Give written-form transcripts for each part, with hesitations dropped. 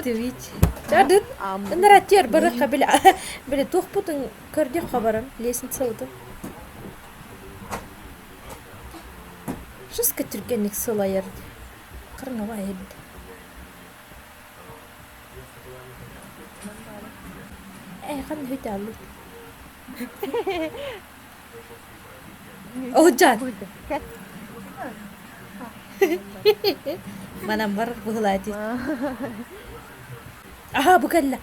Твич. Чардыт. Ыныраттер барыхха били били туохпутун көрдөххө баран лестницабытын. Жестко түргэнник сылайар дии. Кырҥаба эбит. Э, ханна хүтээллит. Оһуччаан. Манан бар быһылаати. Аха бу кэллэ.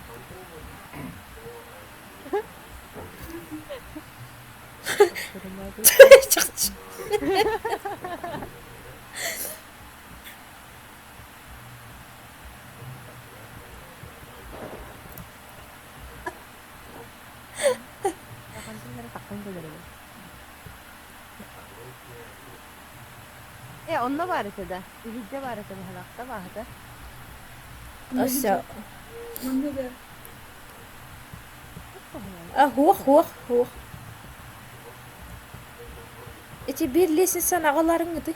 Чахчы. Э, онно баар этэ да? Иһирдьэ баар этэ быһалаахта бааһыта. Өссө Манна да А, хуох, хуох, хуох. Ити биир лестницаны аҕаларыҥ ыты.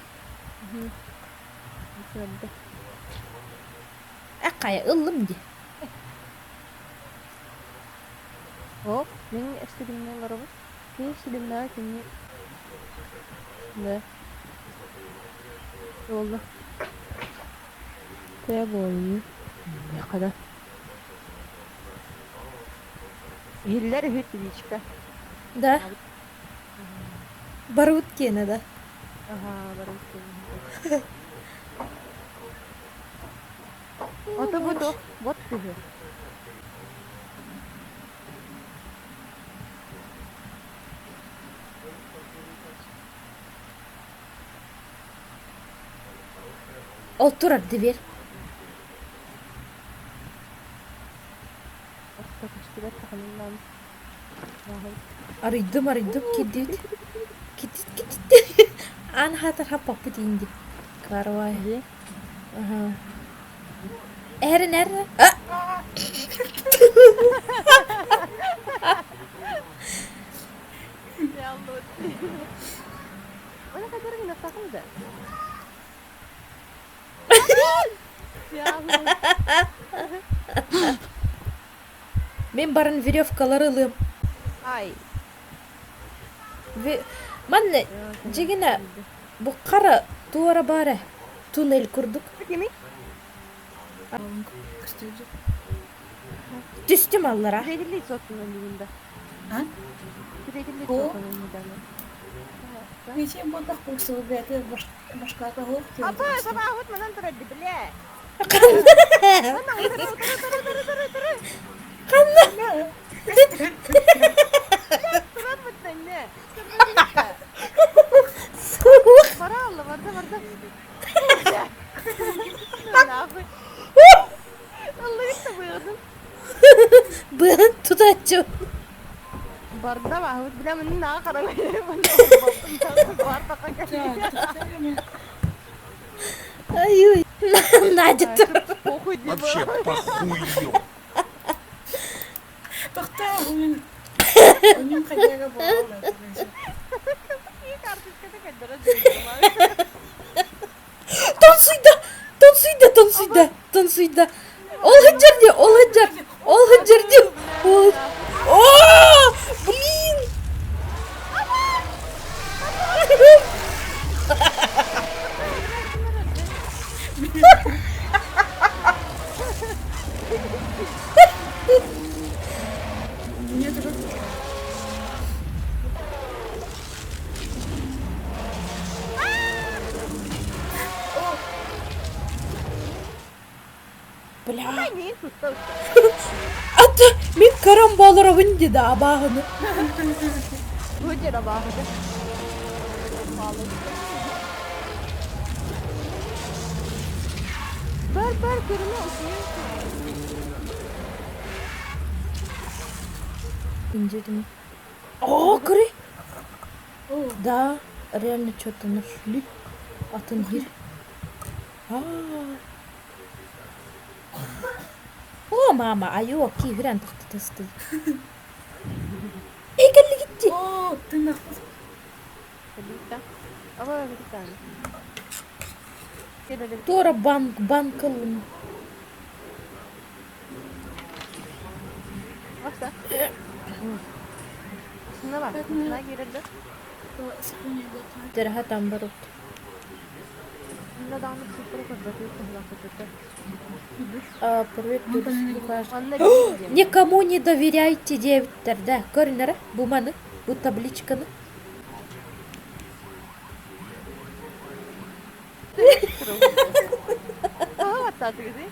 Аккайа ыллым дии. Оп, мин эстигимҥэ олоробун. Кини силимнэҕэ кини Да. Буолла. Тэ буолла. Хара. Иһиллэр үһү Твичка. Да. Барыбыт киэнэ да. Аха, барыбыт киэнэ. Ото бу туох бот күһү. Ол турар дверь. Охто көстүбэт саханынан. Арыйдым, арыйдым, кирдибит. Китит, китит. Аан хаатар хаппаппыт инди. Карвай. Ага. Эрин, эрин. Ona kadar да? Мин баран веревкалары ылыам. Ай. Манна дьигинэ бу хара туора баара туннель курдук. Кими? Түстүм аллара. А? Ничем буолбах бууксубут бэйэтэ башката суох Апа, сабаахыт манан турар ди, бля. Ханна? Турар быттанне. Суох. Бара алла, барда, барда. Нахуй. Аллыгыт да быйгытын. Быһын тутааччы. Барда баахыт, бля, мин наа харang бар тақа Ай-ой. Надя турар. Похуй ди Вообще похую. Тохтоо мин Онньум хайдага буолла. Тонсуйда, тонсуйда, тонсуйда, тонсуйда. Ол сылдьар дии, ол сылдьар, ол сылдьар дии. Ол... О, блин! Мне тоже Бля. Ата мин көрөн буоларабын дии да абааһыны. Бу абааһыны. Бар бар көрүмэ Инжирный. О, көрүй. Да, реально что-то нашли. Атын хир. О, мама, айоо, киирэн тахтатасты. Эй, кэлли гитти. О, ты нахуй. Туора банк, банк ыллым. Тупса. Сына бар. Сына киирэрдэ. Дьараха там барут. Сына даҕаны цифры көрбөтү туһулаахпытыта. А, привет, турист. Манна биир диэн. Никому не доверяйте диэбиттэр да. Көрүнэрэ бу маны, бу табличканы. Тоһо баттаатыгытый?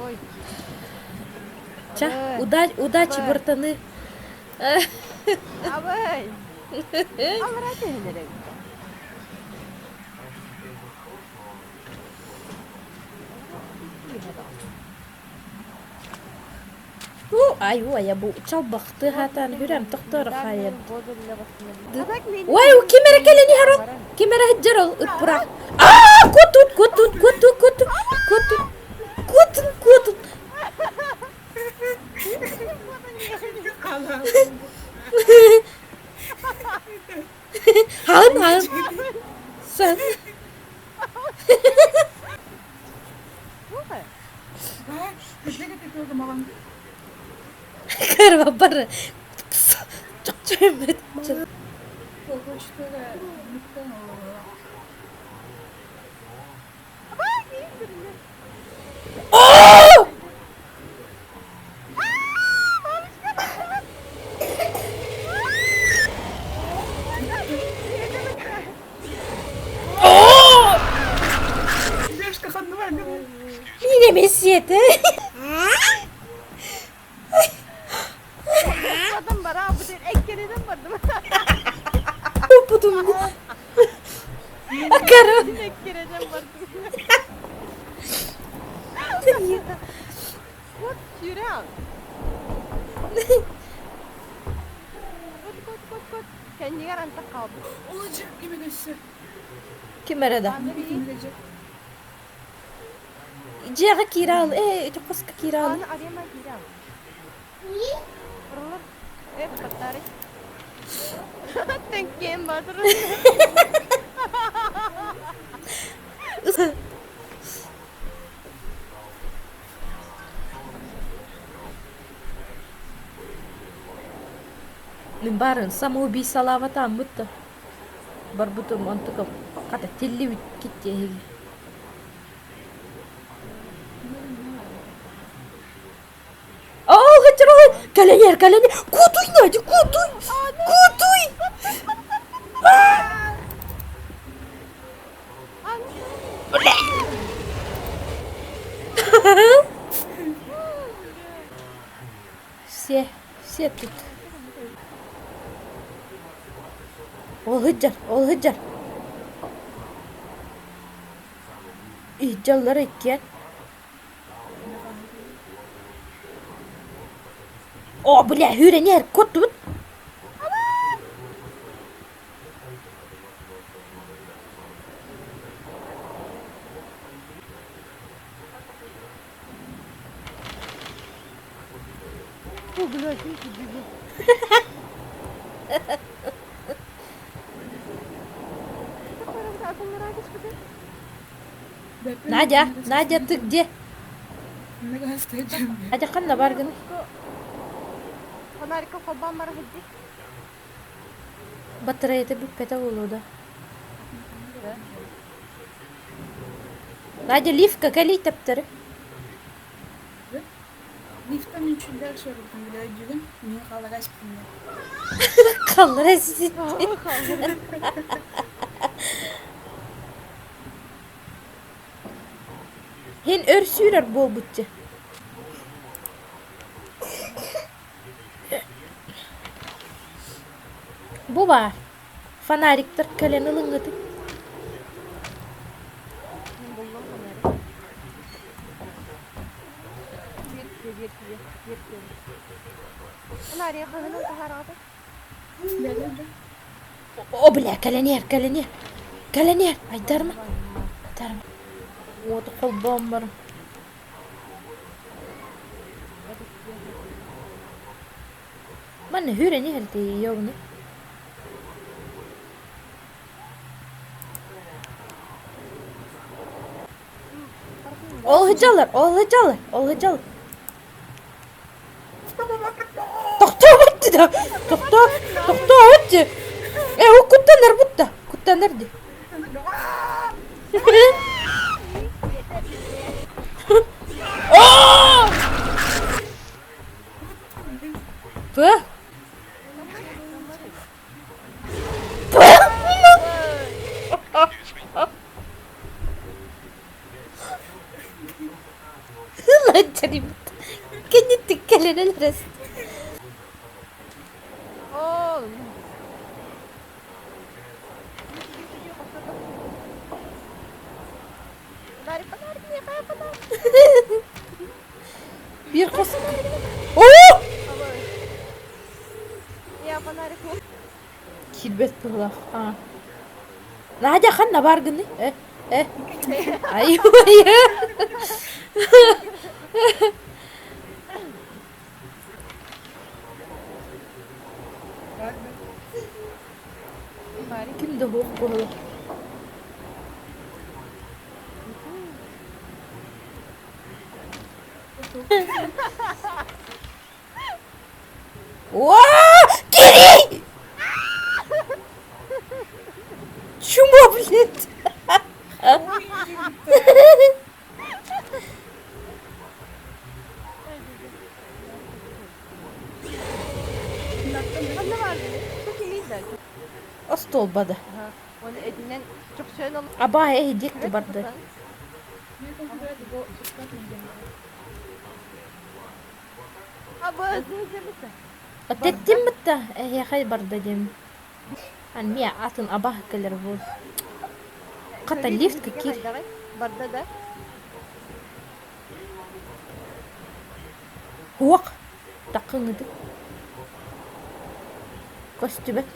Ой. Ча, удачи, братаны. Абай! Аллара түһүнэрэ. Ай, ой, бу чалбахты хатан хүрем тохтор хайын. Ой, ким эрэ кэлэн иһэр ол? Ким эрэ сылдьар ол ыппыра. Аа, кутут, кутут, кутут, кутут, кутут, кутун, кутун. Хаһын, хаһын. Сэн. Кырбабар. Чохчойбут. Оо! Оо! Мин эмиэ сиэтэ. Адам бара бутун эккериден бардым. Бутун. Акара. Эккериден бардым. Кот сүүрэн. Кот кот кот кот. Кэннигэр антах хаалбыт. Ким эрэ да? Дьиэҕэ киирэ ал, ээ, ити хоско киирэ ал. Аны арема киирэ ал. Урулар. Э, баттары. Тэҥкиэн батыр. Мин баарын самоубийстволаабатааммыт да барбытым онтукам хата тиллибит киттиэһиги. Ол хачырой кэлэн кэлэн кутуй Надя кутуй кутуй Все, все тут. Ол сылдьар, ол сылдьар. Иһдьаллар иккиэн. О, бля, үүрэнээр куттубут. Фу, блядь, тихо, бегу. Надя, Надя, ты где? Надя, ханна баргын? Фонарика холбоон бара сылдьыы. Батареята бүппэтэ буолуо да. Надя, лифка кэлий тэптэри. Лифтан үчүллэр сорукун билэ өйдүүгүн, мин хаалара испиннэр. Халлара ситти. Һин өр сүүрэр буолбутча. Бу баар. Фонариктар кэлэн ылыҥҥытый. Буллум фонарик. Биир биир биир биир Фонарик хаһынан таһаараҕыт? О, бля, кэлэн иһэр, кэлэн иһэр. Кэлэн иһэр. Айдарма. Айдарма. Уоту холбоон баран. Манна үүрэн иһэр дии, ёбуну. Ол сылдьаллар, ол сылдьаллар, ол сылдьаллар. Тохтообут да, тохтоо, тохтообут дии. Э, ол куттанар бутта, куттанар дии. Оо! Туох? Ылланчарибыт. Кэнниттик кэлэн элэрэс. Биир хос. Оо! Я фонарик. Киирбэт быһыылаах. Аа. Надя ханна бааргыный? Э, э. Ай, Ким да суох быһыылаах. О, Кирилл! Чмо, блядь? Остуолбада. Абаа эһи диэкти барды. Тэттим бытта эһиэхэ барда диэм. Ан миэ атын абаһ кэлэр бу. Хата лифтка киир. Барда да? Уох, таккыҥыты. Көстүбэт.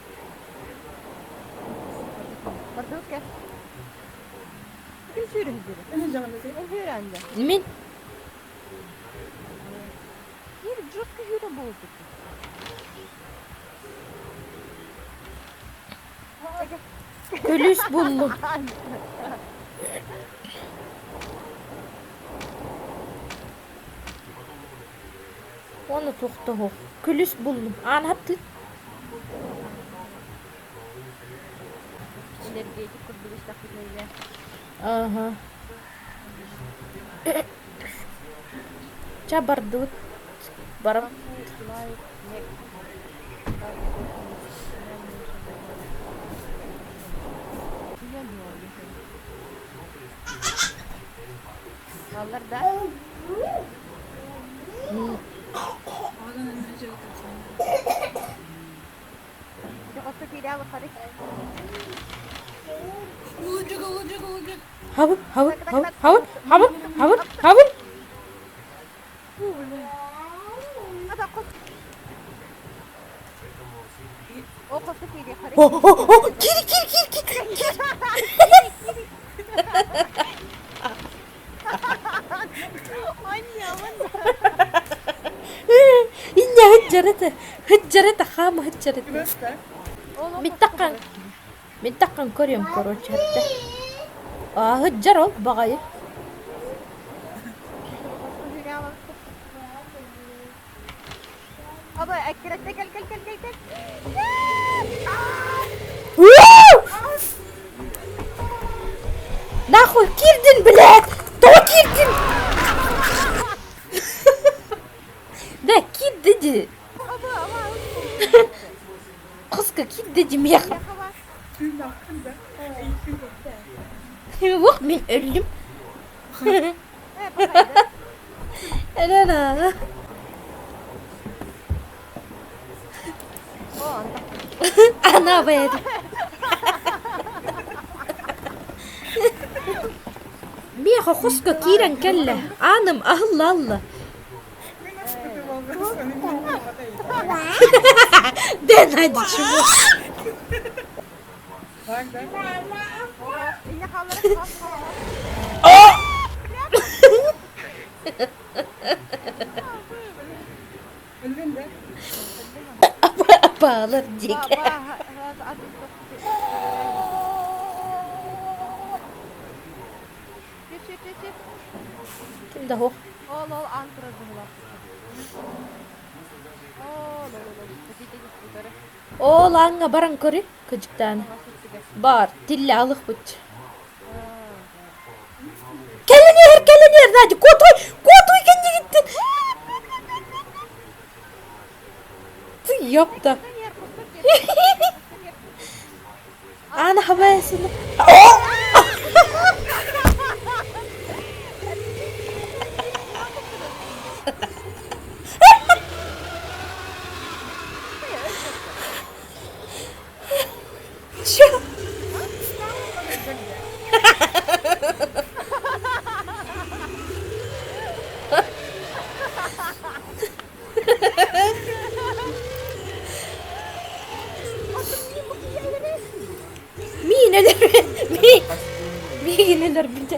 Бардылка. Мин Күлүүс буллум. Уонна туохтоһуох. Күлүүс буллум. Аан хаптыы. Энергетик курдук истэхпитинэ Ааһа. Ча бардыбыт. Барам. Баллар да? Хабын, хабын, хабын, хабын, хабын, хабын, хабын. О, о, о, кири, кири, кири, кири, кири. Инньэ һыддьарата, һыддьарата, хаама һыддьарата. Миттаххан, миттаххан көрүөм короче хатта. Аа, һыддьар ол баҕайы. Нахуй киирдин, блядь! Тоҕо киирдин? Да, киирди дии. Хоско киирди дии миэхэ. Уох, мин өллүм. Элена. Она бэйэтэ. Миэхэ хоско киирэн кэллэ. Ааным аһылла-алла. Да, Надя, чего? Апаалар диэки. Ким да суох. Ол ол аан турар быһыылаах. Ол ол ол ол. Ол ааҥҥа баран көрү, кыдьыктаан. Бар, тиллэ алыхпыт. Кэлин иһэр, кэлин иһэр, Надя, куотуй, куотуй кэннигиттэн. Ты ёпта. Аана хабайсына. Чё? Миин өлөр ми миигин өлөрбүтэ.